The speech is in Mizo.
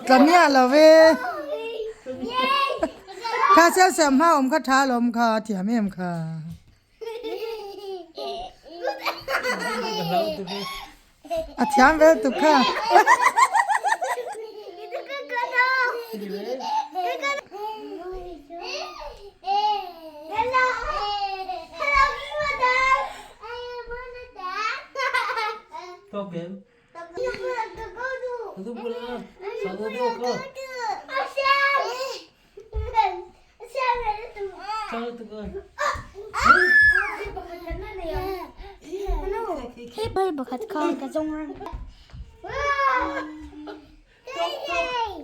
Tla miah lo ve. Kha sial siam hma awm kha tha alawm kha a thiam em kha. A thiam vel tuk kha. Hei bal pakhat kha ka zawng reng.